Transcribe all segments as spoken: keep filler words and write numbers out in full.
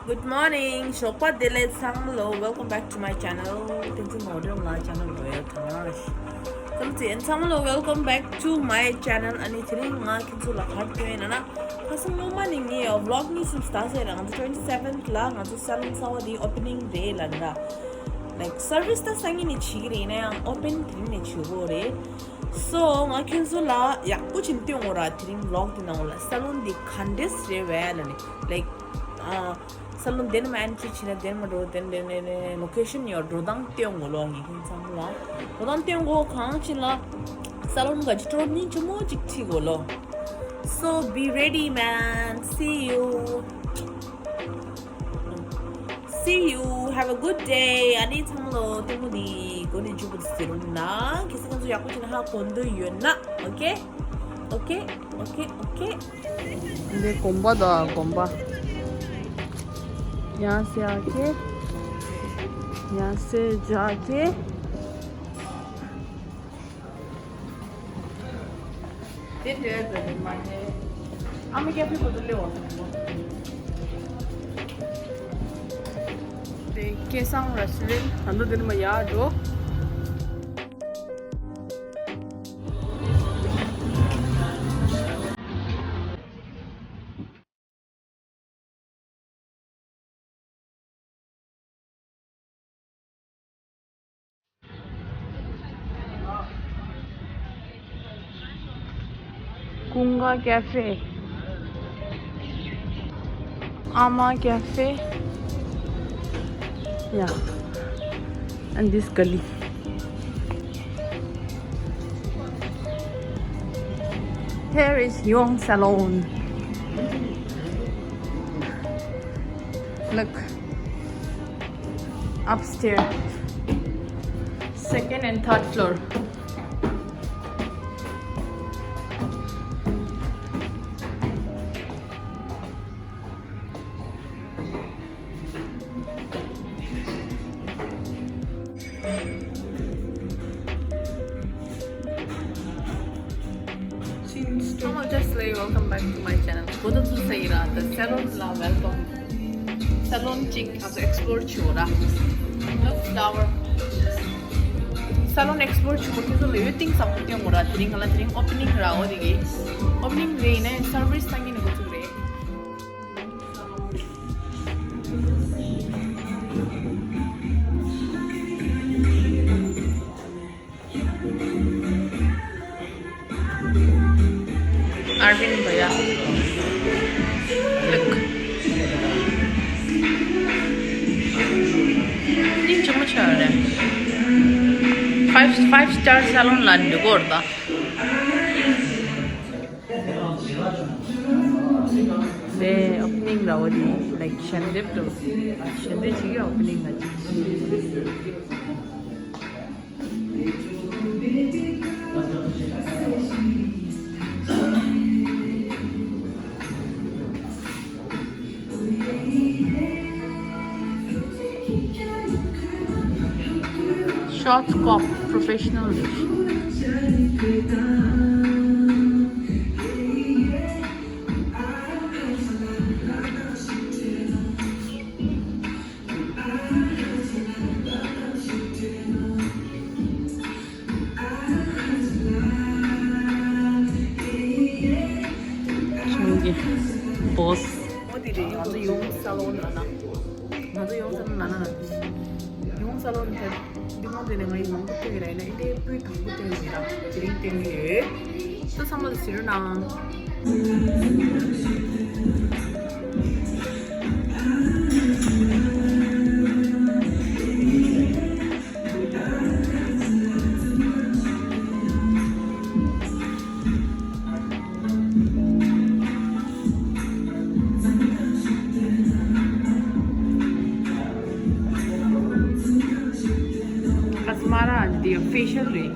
Good morning. ཞོགས་པ་བདེ་ལེགས་ཚང་མ་ལོ། Welcome back to my channel. དེ་ཚོ་ངོ་སྤྲོད་ལ་channel་རོལ་ཐང་། ཚང་མ་ཚང་མ་ལོ། Welcome back to my channel. ཨ་ནི་དེ་རིང་ང་ཁྱེད་ཚོ་ལ་ག་རེ་སྟོན་ཡིན་ན། ཁ་སང་སྔོན་མ་ནས་ངས་vlog་གཉིས་གསུམ་བལྟས་ཡིན། ང་ཚོ་twenty seventh་ལ་ང་ཚོ་salon་གསར་པ་དེ་opening་རེད་ལབ་ན། Like service་ད་སང་ཉིན་ནས་བྱེད་ཀྱི་རེད། ཡིན་ན་ཡང་open་དེ་རིང་ནས་བྱེད་དགོས་རེད། So ང་ཁྱེད་ཚོ་ལ་ཡག་པོ་ཅིག་སྟོན་དགོས་ར། དེ་རིང་vlog་དེ་ནང་ལ་salon་དེ་ག་འདྲས་རེད་པས་ལབ་ནས། Like ཨ་salon་དེ་ནས་མ་entry་བྱས་ན་དེ་ནས་མ་འགྲོ། དེ་ནས་དེ་ནས་location་ཡོད། འགྲོ་སྟངས་སྟོན་དགོས་ལོ། ངས་ཁྱེད་ཚང་མ་ལ་འགྲོ་སྟངས་སྟོན་དགོས། གང་ཅི་ལ་salon་ག་ཅི་འགྲོ་ནི་ཆུ་མོ་ཅིག་ཁྲིད་དགོས་ལོ། So be ready, man. See you. See you. Have a good day. ཨ་ནི་ཚང་མ་ལོ་ལྟད་མོ་འདི་མགོ་ནས་མཇུག་བར་ཟེར་རོགས་གནང་། གལ་སྲིད་ཁྱེད་ཚོ་ཡག་པོ་བྱས་ན་ཧ་གོ་འདོད་ཡོད་ན། Okay? Okay? Okay? Okay? འདི་དགོན་པ་དང་དགོན་པ། ཡང་སེ་ཨ་ཀེ། ཡང་སེ་ཇ་ཀེ། དེ་འདྲའི་ཙམ་མ་རེད། ཨ་མ་ཀེ་ཕི་ཁོ་ཚོ་སླེབས་འོང་། དེ་སྐལ་བཟང་restaurant་ད་ལྟ་དེ་ནས་མར་ཡར་འགྲོ། Kunga Cafe, Ama Cafe. Yeah, and this gully. Here is Yong Salon. Look. Upstairs. Second and third floor. Hello, just like, welcome back to my channel. Bodo tu saira, the salon la welcome. Salon chik aso explore chora. Look flower. Salon explore chora kiso le thing something mora thing la thing opening ra o digi. Opening re ne service tangi ne go re. Arvind bhaiya. Look. Ni chuma chare. Five, five star salon la ndugor da. The opening la wadi, like, shandep to. Shandep chigi opening la chigi. Schwarzkopf Professional. ཁྱོད་ཀྱི་boss། འོ་དེ་རེད། ང་ཚོ་ཡོང་ས་ལོན་ན་ན། ང་ཚོ་ཡོང་ས་ལོན་ན་ན་ན། ཡོང་ས་ལོན་དེ་འདི་མོ་དེ་ནས་ང་ཡི་མང་པོ་སྟོན་གྱི་རེད་ན། འདི་སྤུས་དག་པོ་སྟོན་གྱི་རེད། དེ་རིང་སྟོན་གྱི་ཡོད། ཚོ་ཚང་མ་ལ་ཟེར་ན། Kasmara, the facial ray.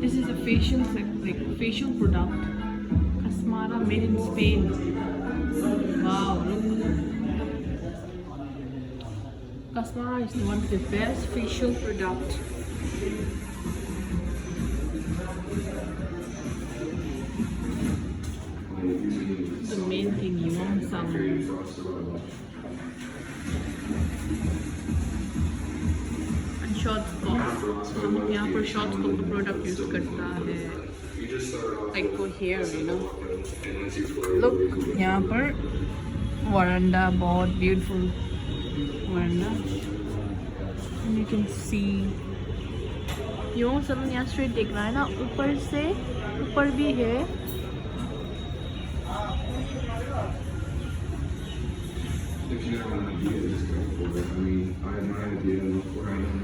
This is a facial, like, facial product. Kasmara, made in Spain. Wow, look. Kasmara is one of the best facial product. The main thing you want some. Shots को, हम यहाँ पर शॉट्स को product use करता है, like, for hair, you know. Look, यहाँ पर veranda, बहुत beautiful veranda. And you can see, ये वो सब यहाँ स्ट्रेट देख रहा है ना, ऊपर से, ऊपर भी है। If you have an idea, just go for it. I mean, I had my idea, and look where I am.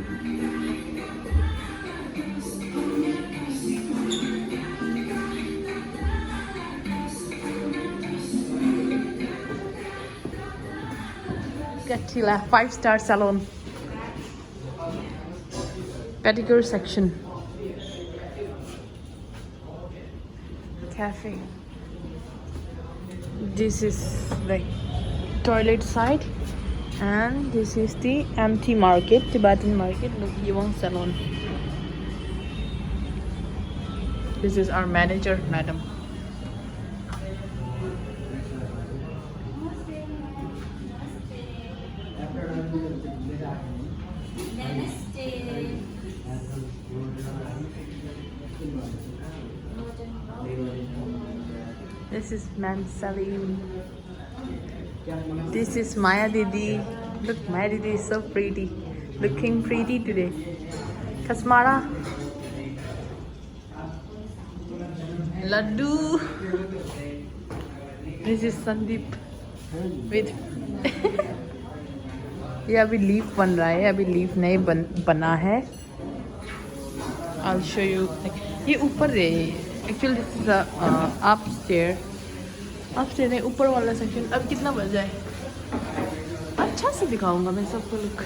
Katila five star salon. Pedicure section. Cafe. This is the toilet side, and this is the empty market, Tibetan market, Luk Yewang Salon. This is our manager, madam. This is Ma'am Salim. This is Maya Didi. Look, Maya Didi is so pretty. Looking pretty today. Kasmara. Laddu. This is Sandeep. With ये अभी लीफ बन रहा है, अभी लीफ नहीं बन बना है। I'll show you. ये ऊपर है, actually this is a, uh, upstairs. Upstair नहीं, ऊपर वाला सेक्शन। अब कितना बजा है? अच्छा से दिखाऊंगा मैं सबको, लुक।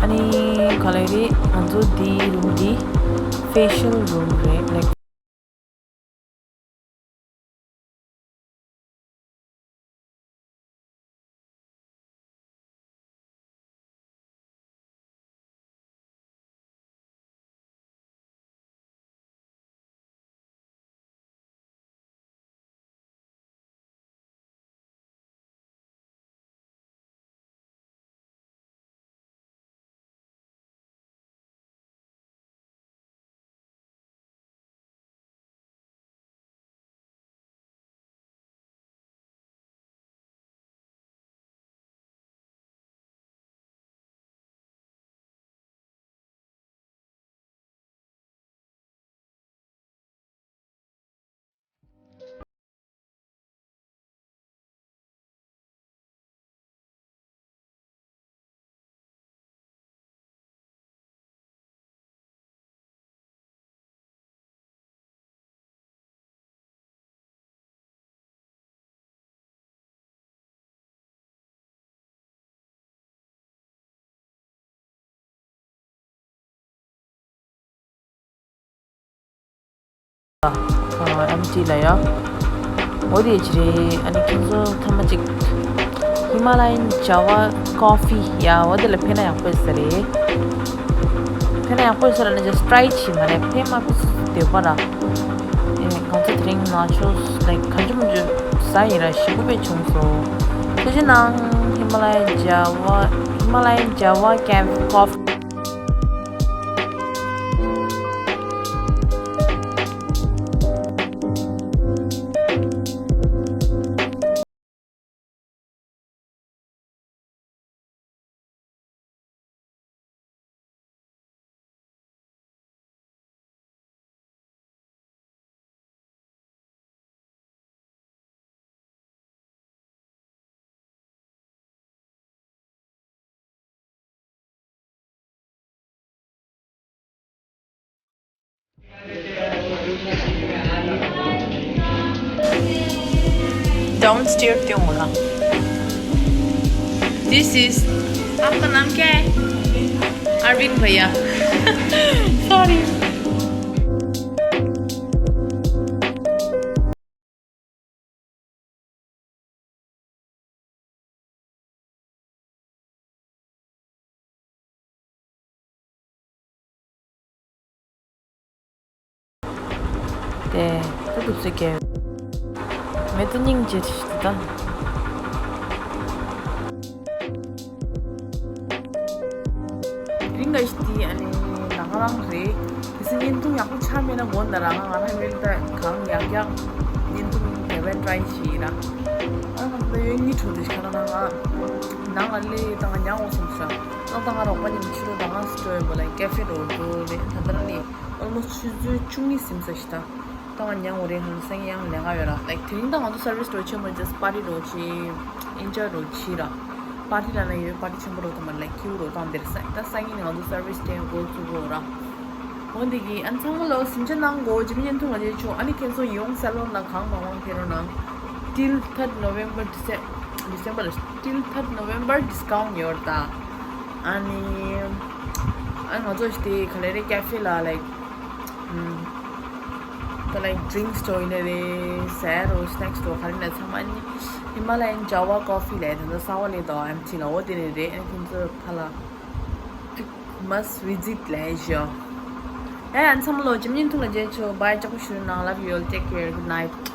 ཨ་ནི་ག་ལེ་རེད། ང་ཚོ་འདིའི་རུམ་འདི་ཕེ་ཤལ་རུམ་རེད། ལའིག་ཨེམ་ཊི་ལ་ཡ། འོ་དེ་ཅི་རེད། ཨ་ནི་ཁྱེད་ཚོ་ཐ་མ་ཅིག་ཧི་མ་ལ་ཡན་ཇ་ཝ་ཀོ་ཕི་ཡ། འོ་དེ་ལ་ཕེབས་ན་ཡག་པོ་ཡོད་ས་རེད། ཕེབས་ན་ཡག་པོ་ཡོད་ས་རེད། ཨ་ནི་ཇ་སི་ཊི་ཊི་རའི་བྱེད་མ་རེད། ཕེབས་མ་ཕེབས་འདོད་པ་ར། ཨེ། ང་ཚོ་དེ་རིང་ནཱ་ཆོ་སི་ལའིག་གང་བྱུང་མང་བྱུང་ཟ་ཡིན་ར། ཞེ་པོ་དཔེ་བྱུང་སོང་། ཐུགས་རྗེ་གནང་། ཧི་མ་ལ་ཡན་ཇ་ཝ། ཧི་མ་ལ་ཡན་ཇ་ཝ་ཀོ་ཕི། Downstairs ཏེ་འོང་ལ། This is आपका नाम क्या है? अरविंद भैया। Sorry. དེ་ད་དུ་ཚིག་གེ་མེད་དུ་སྙིང་རྗེ་ཞིག་ད། རིང་ག་ཞིག་དེ་ཨ་ནི་ང་རང་རང་རེད། དེ་སྲིད་བརྙན་ཐུང་ཡག་པོ་ཆགས་མེད་ན་དགོངས་དག་རང་ང་རང་ཡིན་ད་གང་ཡག་ཡག་བརྙན་ཐུང་དེ་བས་ཊ་རའི་བྱེད་ཡིན་ར། ཨ་ང་ད་ཡོད་གཉིས་འཕྲོ་དེ་ཤ་ན་ང་ནང་ང་ལས་ད་ང་ཉག་འོ་སོང་ཤ། ད་ད་ང་རོགས་པ་ཉིན་ཕྱི་རུ་ད་ང་སི་ཊོར་ཡོད་པ་ལ་ཀེ་ཧྥེ་རོ་འགྲོ་རེད། ད་ད་ནི་ཨོལ་མོ་སི་ཊི་ཆུ་ཚོད་བཅུ་གཉིས་ཟིན་ས་ཤི་ད། ད་ང་ཉང་འོ་རེད་ཧང་སང་ཡང་ལས་ཀ་ཡོད་ར། ལའིཀ་དེ་རིང་ད་ང་ཚོ་སར་བིས་འགྲོ་ཆེན་མོ་ཇས་པར་ཊི་འགྲོ་ཆེ་ཨིན་ཇོའི་འགྲོ་ཆེ་ར། པར་ཊི་ལ་ན་ཡོད་པར་ཊི་ཆེན་པོ་འགྲོ་ད་མ་ལའིཀ་ཁྱིའུ་འགྲོ་ད་འདིར་ས་ད་སང་ཉིན་ང་ཚོ་སར་བིས་དེ་འགོ་བཙུགས་འགོ་ར། འོ་འདི་གི་ཨ་ཚང་མ་ལོ་སིམ་ཆ་ནང་འགོ་ཇི་མི་ཉན་ཐུང་ང་ཇེ་ཆུང་ཨ་ནི་ཁྱེད་ཚོ་ཡོང་སལ་ལོན་ལ་གང་མང་མང་ཕེ་རོ་ནང་། Till third November December December till third November discount ཡོད་ད། ཨ་ནི་ཨ་ང་ཚོ་ཞི་དེ་ག་ལེ་རེ་ཀེ་ཧྥེ་ལ་ལའིཀ་ད་ལའིཀ་ཌི་རིང་སི་སི་ཊོར་ཡིན་ནི་རེད། ཟས་རོ་སི་ནེག་སི་སི་ཊོར་ག་རེ་ན་ཚང་མ་ནི་ཧི་མ་ལ་ཡན་ཇ་ཝ་ཀོ་ཧྥི་ལས་ད་ལྟ་ས་བ་ལས་དོ་ཨེམ་ཆི་ལ་འོ་དེ་ནི་རེད། ཨ་ནི་ཁྱེད་ཚོ་ཕ་ལ་ཅིག་མ་སི་ཝི་ཛིཊ་ལས་ཞོ། ཨེ་ཨ་ཚང་མ་ལོ་ཇི་མི་ཉིན་ཐུང་ལ་མཇལ་ཆོག Bye ཅག་པོ་ཞུ་ནང་love you all take care good night.